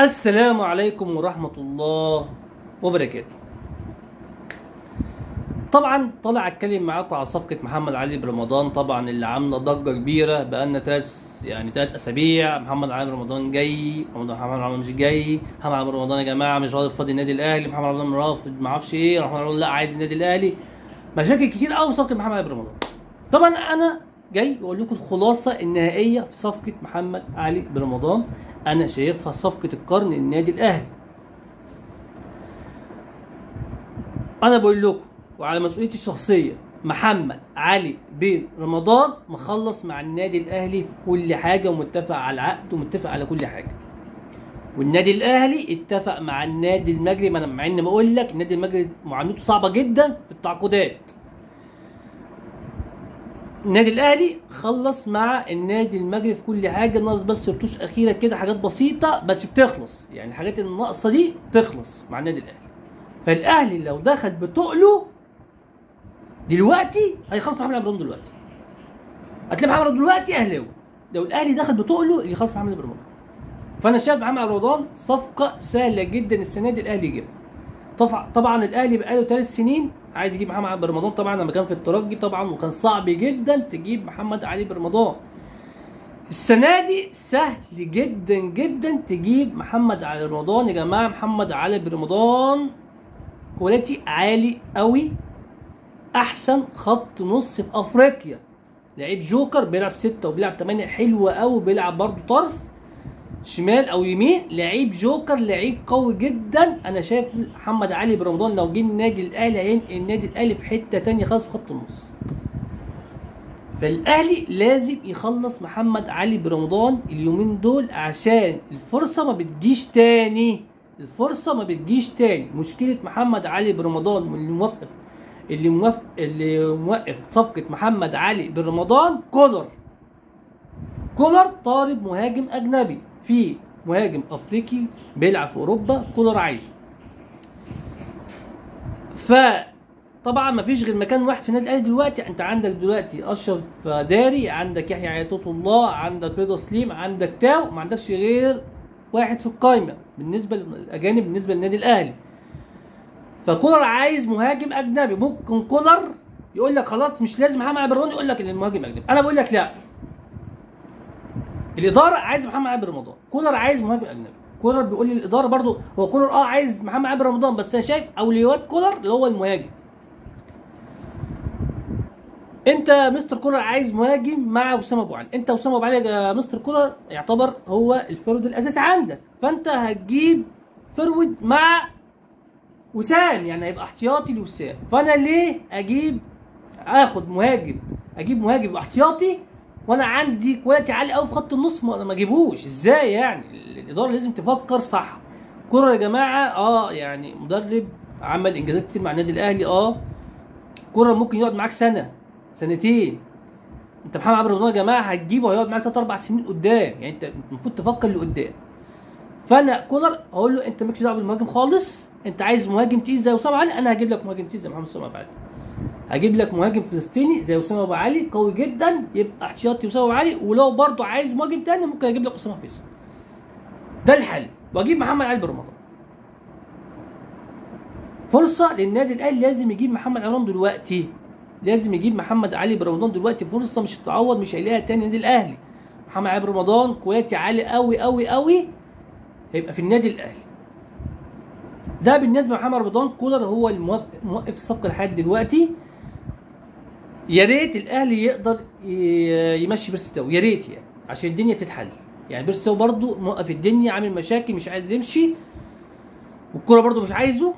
السلام عليكم ورحمة الله وبركاته. طبعا طلع اتكلم معاكم على صفقة محمد علي برمضان، طبعا اللي عاملة ضجة كبيرة بقالنا 3 اسابيع. محمد علي برمضان جاي، محمد علي مش جاي، محمد علي برمضان يا جماعة مش رافض النادي الاهلي، محمد علي رمضان رافض ما اعرفش ايه، محمد علي لا عايز النادي الاهلي، مشاكل كتير قوي في صفقة محمد علي برمضان. طبعا انا جاي واقول لكم الخلاصة النهائية في صفقة محمد علي برمضان، انا شايفها صفقة القرن للنادي الاهلي. انا بقول لكم وعلى مسؤوليتي الشخصية، محمد علي بن رمضان مخلص مع النادي الاهلي في كل حاجة، ومتفق على العقد ومتفق على كل حاجة. والنادي الاهلي اتفق مع النادي المجري، انا مع اني بقول لك النادي المجري معاملته صعبة جدا في التعاقدات. النادي الاهلي خلص مع النادي المجري في كل حاجة، ناقص بس رتوش اخيرة كده، حاجات بسيطة بس بتخلص، يعني الحاجات الناقصة دي تخلص مع النادي الاهلي. فالاهلي لو دخل بتقله دلوقتي هيخلص محمد عبد دلوقتي، هتلاقي محمد دلوقتي اهلاوي. لو الاهلي دخل بتقله اللي يخلص محمد رمضان. فانا شايف محمد رمضان صفقة سهلة جدا السنة دي الاهلي يجيبها. طبعا الاهلي بقاله 3 سنين عايز يجيب محمد علي برمضان، طبعا لما كان في الترجي طبعا، وكان صعب جدا تجيب محمد علي برمضان. السنة دي سهل جدا جدا تجيب محمد علي رمضان يا جماعة. محمد علي برمضان quality عالي قوي، احسن خط نص في افريقيا، لعيب جوكر، بيلعب 6 وبيلعب 8 حلو قوي، بيلعب برده طرف شمال او يمين، لعيب جوكر، لعيب قوي جدا. انا شايف محمد علي برمضان لو جه النادي الاهلي هينقل النادي الاهلي في حتة ثانية خالص في خط النص. فالاهلي لازم يخلص محمد علي برمضان اليومين دول عشان الفرصة ما بتجيش تاني، الفرصة ما بتجيش تاني. مشكلة محمد علي برمضان اللي موقف صفقة محمد علي برمضان كولر. كولر طالب مهاجم اجنبي، في مهاجم افريقي بيلعب في اوروبا كولر عايزه. فطبعا مفيش غير مكان واحد في النادي الاهلي دلوقتي، انت عندك دلوقتي اشرف داري، عندك يحيى عطية الله، عندك رضا سليم، عندك تاو، ما عندكش غير واحد في القايمة بالنسبة للاجانب بالنسبة للنادي الاهلي. فكولر عايز مهاجم اجنبي، ممكن كولر يقول لك خلاص مش لازم محمد عبد الرحمن، يقول لك ان المهاجم اجنبي. انا بقول لك لا، الادارة عايز محمد عبد رمضان، كولر عايز مهاجم اجنبي. كولر بيقول للادارة برضو، هو كولر عايز محمد عبد رمضان، بس انا شايف اولويات كولر اللي هو المهاجم. انت مستر كولر عايز مهاجم مع وسام ابو علي، انت وسام ابو علي يا مستر كولر يعتبر هو ال forward الاساسي عندك، فانت هتجيب forward مع وسام، يعني هيبقى احتياطي لوسام. فانا ليه اجيب اخد مهاجم، اجيب مهاجم احتياطي وانا عندي quality عالي قوي في خط النص؟ ما اجيبوش ازاي يعني؟ الادارة لازم تفكر صح. كولر يا جماعة يعني مدرب عمل انجازات كتير مع النادي الاهلي، كولر ممكن يقعد معاك سنة سنتين. انت محمد عبد الرحمن يا جماعة هتجيبه هيقعد معاك 3 4 سنين قدام، يعني انت المفروض تفكر لقدام. فانا كولر هقول له انت مالكش دعوه بالمهاجم خالص، انت عايز مهاجم تقيل زي وسام علي، انا هجيب لك مهاجم تقيل زي محمد وسام ابو علي، هجيب لك مهاجم فلسطيني زي وسام ابو علي قوي جدا، يبقى احتياطي وسام ابو علي، ولو برضه عايز مهاجم تاني ممكن اجيب لك اسامة فيصل. ده الحل، واجيب محمد علي برمضان. فرصة للنادي الاهلي، لازم يجيب محمد علي دلوقتي، لازم يجيب محمد علي برمضان دلوقتي، فرصة مش هتتعوض، مش هيلاقيها تاني النادي الاهلي. محمد علي برمضان quality عالي قوي قوي قوي، هيبقى في النادي الاهلي. ده بالنسبة لمحمد رمضان. كولر هو الموقف الصفقة لحد دلوقتي. يا ريت الاهلي يقدر يمشي بيرسي تاو، يا ريت يعني عشان الدنيا تتحل. يعني بيرسي تاو برضه موقف الدنيا، عامل مشاكل، مش عايز يمشي، والكوره برضه مش عايزه.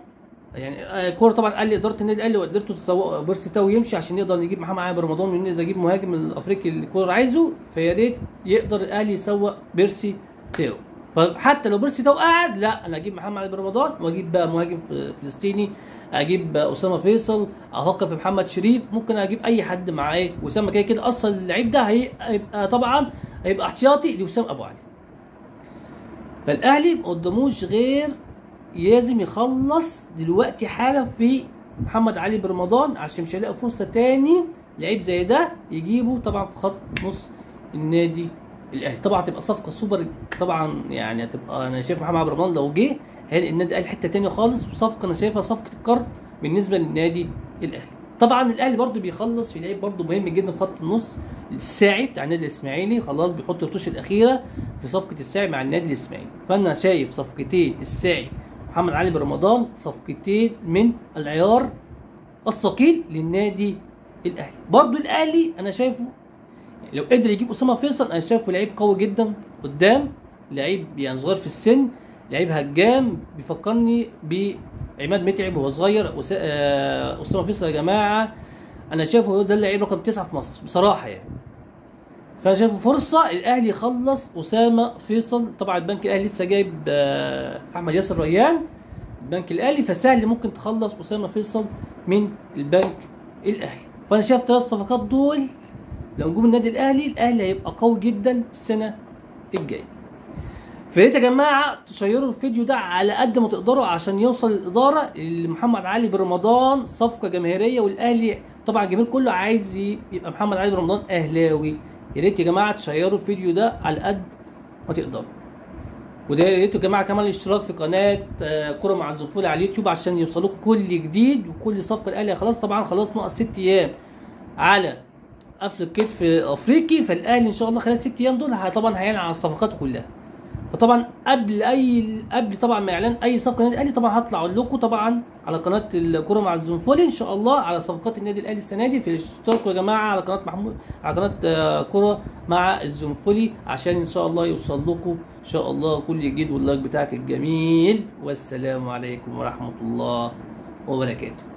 يعني الكورة طبعا قال لادارة النادي الاهلي وقدرتوا تسوقوا بيرسي تاو يمشي عشان نقدر نجيب محمد علي برمضان ونقدر نجيب مهاجم الافريقي اللي كولر عايزه. فيا ريت يقدر الاهلي يسوق بيرسي تاو. فحتى لو بيرسي تاو قعد، لا انا اجيب محمد علي برمضان واجيب بقى مهاجم فلسطيني، اجيب اسامة فيصل، افكر في محمد شريف، ممكن اجيب اي حد معاه وسام كده كده. اصلا اللعيب ده هيبقى طبعا هيبقى احتياطي لوسام ابو علي. فالاهلي ما قداموش غير لازم يخلص دلوقتي حالا في محمد علي برمضان عشان مش هيلاقي فرصة تاني لعيب زي ده يجيبه طبعا في خط نص النادي الاهلي. طبعا هتبقى صفقة سوبر طبعا، يعني هتبقى انا شايف محمد علي رمضان لو جه هينقل النادي الاهلي حتة ثانية خالص، وصفقه انا شايفها صفقة القرن بالنسبة للنادي الاهلي. طبعا الاهلي برده بيخلص في لعيب برده مهم جدا في خط النص، الساعي بتاع النادي الاسماعيلي، خلاص بيحط الرتوش الاخيرة في صفقة الساعي مع النادي الاسماعيلي. فانا شايف صفقتين الساعي محمد علي برمضان صفقتين من العيار الثقيل للنادي الاهلي. برده الاهلي انا شايفه لو قدر يجيب اسامة فيصل، انا شايفه لعيب قوي جدا قدام، لعيب يعني صغير في السن، لعيب هجام، بيفكرني بعماد متعب وهو صغير. اسامة فيصل يا جماعة انا شايفه هو ده اللعيب رقم 9 في مصر بصراحة يعني. فانا شايفه فرصة الاهلي يخلص اسامة فيصل. طبعا البنك الاهلي لسه جايب احمد ياسر ريان البنك الاهلي، فسهل ممكن تخلص اسامة فيصل من البنك الاهلي. فانا شايف 3 صفقات دول لو نجوم النادي الاهلي، الاهلي هيبقى قوي جدا السنة الجاية. فياريت يا جماعة تشيروا الفيديو ده على قد ما تقدروا عشان يوصل للادارة لمحمد علي برمضان صفقة جماهيرية، والاهلي طبعا الجماهير كله عايز يبقى محمد علي برمضان اهلاوي. يا ريت يا جماعة تشيروا الفيديو ده على قد ما تقدروا، وده يا ريت يا جماعة كمان الاشتراك في قناة كره مع الزنفولي على اليوتيوب عشان يوصلوكم كل جديد وكل صفقة الاهلي. خلاص طبعا خلاص ناقص 6 ايام على قفل الكتف الافريقي، فالاهلي ان شاء الله خلال 6 ايام دول طبعا هيعلن عن الصفقات كلها. فطبعا قبل طبعا ما اعلان اي صفقة النادي الاهلي طبعا هطلع اقول لكم طبعا على قناة الكره مع الزنفولي ان شاء الله على صفقات النادي الاهلي السنة دي. فاشتركوا يا جماعة على قناة محمود، على قناة كره مع الزنفولي عشان ان شاء الله يوصل لكم ان شاء الله كل جديد، واللايك بتاعك الجميل. والسلام عليكم ورحمة الله وبركاته.